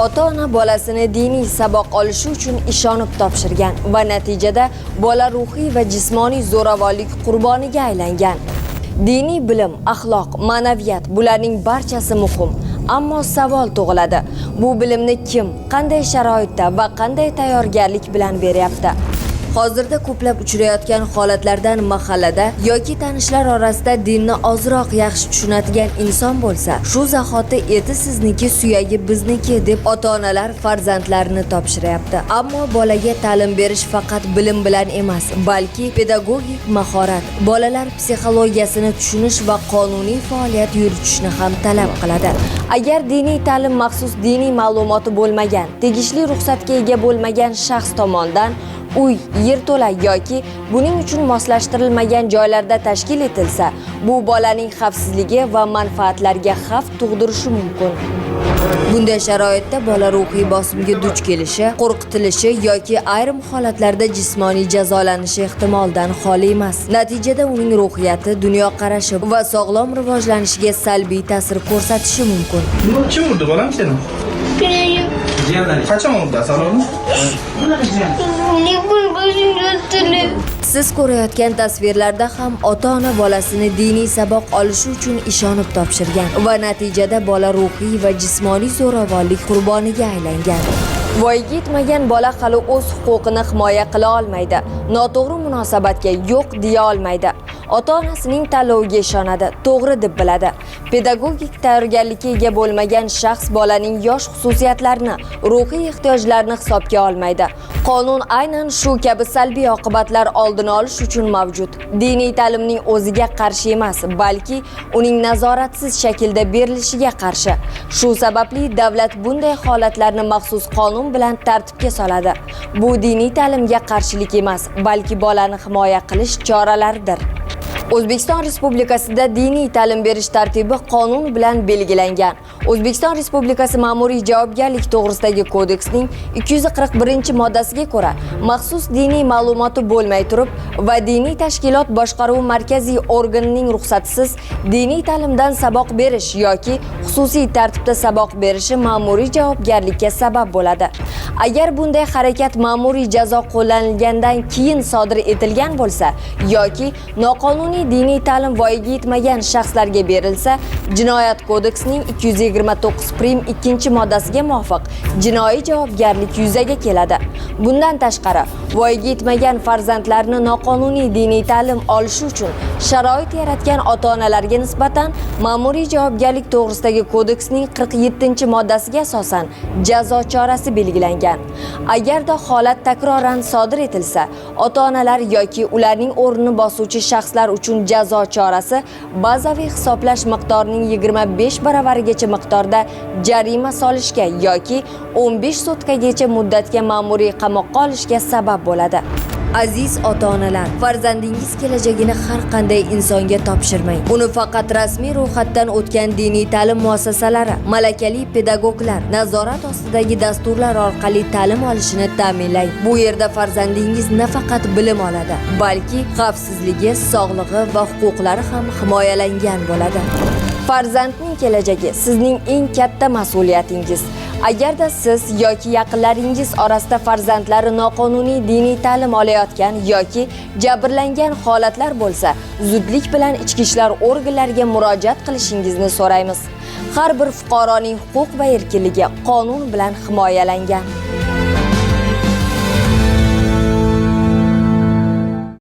Ota-ona bolasini diniy saboq olishi uchun ishonib topshirgan va natijada bola ruhiy va jismoniy zo'ravonlik qurboniga aylangan. Diniy bilim, axloq, ma'naviyat – bularning barchasi muhim. Ammo savol tug'iladi: bu bilimni kim, qanday sharoitda va qanday tayyorgarlik bilan beryapti? Hozirda ko'plab uchrayotgan holatlardan mahallada yoki tanishlar orasida dinni ozroq yaxshi tushunadigan inson bo'lsa, shu zahoti "Eti sizniki, suyagi bizniki", deb ota-onalar farzandlarini topshiryapti. Ammo bolaga ta'lim berish faqat bilim bilan emas, balki pedagogik mahorat, bolalar psixologiyasini tushunish va qonuniy faoliyat yuritishni ham talab qiladi. Agar diniy ta'lim maxsus diniy ma'lumoti bo'lmagan, tegishli ruxsatga ega bo'lmagan shaxs tomonidan uy, yerto'la yoki buning uchun moslashtirilmagan joylarda tashkil etilsa, bu bolaning xavfsizligi va manfaatlariga xavf tug'dirishi mumkin. Bunday sharoitda bola ruhiy bosimga duch kelishi, qo'rqitilishi yoki ayrim holatlarda jismoniy jazolanishi ehtimoldan xoli emas. Natijada uning ruhiyati, dunyoqarashi va sog'lom rivojlanishiga salbiy ta'sir ko'rsatishi mumkin. Kim urdi, bolam, seni? Qachon urdi, Asal o'g'lim? Ne bu? Siz ko'rayotgan tasvirlarda ham ota-ona bolasini diniy saboq olishi uchun ishonib topshirgan va natijada bola ruhiy va jismoniy zo'ravonlik qurboniga aylangan. Voyaga yetmagan bola hali o'z huquqini himoya qila olmaydi. Noto'g'ri munosabatga yo'q deya olmaydi. Ota-onasining tanloviga ishonadi, to'g'ri deb biladi. Pedagogik tayyorgarlikka ega bo'lmagan shaxs bolaning yosh xususiyatlarini, ruhiy ehtiyojlarini hisobga olmaydi. Qonun aynan shu kabi salbiy oqibatlar oldini olish uchun mavjud. Diniy ta'limning o'ziga qarshi emas, balki uning nazoratsiz shaklda berilishiga qarshi. Shu sababli davlat bunday holatlarni maxsus qonun bilan tartibga soladi. Bu diniy ta'limga qarshilik emas, balki bolani himoya qilish choralaridir. O'zbekiston Respublikasida diniy ta'lim berish tartibi qonun bilan belgilangan. O'zbekiston Respublikasi Ma'muriy javobgarlik to'g'risidagi kodeksning 241-moddasiga ko'ra, maxsus diniy ma'lumoti bo'lmay turib va diniy tashkilot boshqaruvi markaziy organining ruxsatisiz diniy ta'limdan saboq berish yoki xususiy tartibda saboq berishi ma'muriy javobgarlikka sabab bo'ladi. Agar bunday harakat ma'muriy jazo qo'llanilgandan keyin sodir etilgan bo'lsa yoki noqonuniy diniy ta'lim voyaga yetmagan shaxslarga berilsa, Jinoyat kodeksining 229 prim 2-moddasiga muvofiq jinoiy javobgarlik yuzaga keladi. Bundan tashqari, voyaga yetmagan farzandlarni noqonuniy diniy ta'lim olishi uchun sharoit yaratgan ota-onalarga nisbatan Ma'muriy javobgarlik to'g'risidagi kodeksning 47-moddasiga asosan jazo chorasi belgilangan. Agarda holat takroran sodir etilsa, ota-onalar yoki ularning o'rnini bosuvchi shaxslar uchun jazo chorasi bazaviy hisoblash miqdorining 25 baravarigacha miqdorda jarima solishga yoki 15 sutkagacha muddatga ma'muriy qamoqqa olishga sabab bo'ladi. Aziz ota-onalar, farzandingiz kelajagini har qanday insonga topshirmang. Uni faqat rasmiy ro'yxatdan o'tgan diniy ta'lim muassasalari, malakali pedagoglar nazorat ostidagi dasturlar orqali ta'lim olishini ta'minlang. Bu yerda farzandingiz nafaqat bilim oladi, balki xavfsizligi, sog'lig'i va huquqlari ham himoyalangan bo'ladi. Farzandning kelajagi sizning eng katta mas'uliyatingiz. Agarda siz yoki yaqinlaringiz orasida farzandlari noqonuniy diniy ta'lim olayotgan yoki jabrlangan holatlar bo'lsa, zudlik bilan ichki ishlar organlariga murojaat qilishingizni so'raymiz. Har bir fuqaroning huquq va erkinligi qonun bilan himoyalangan.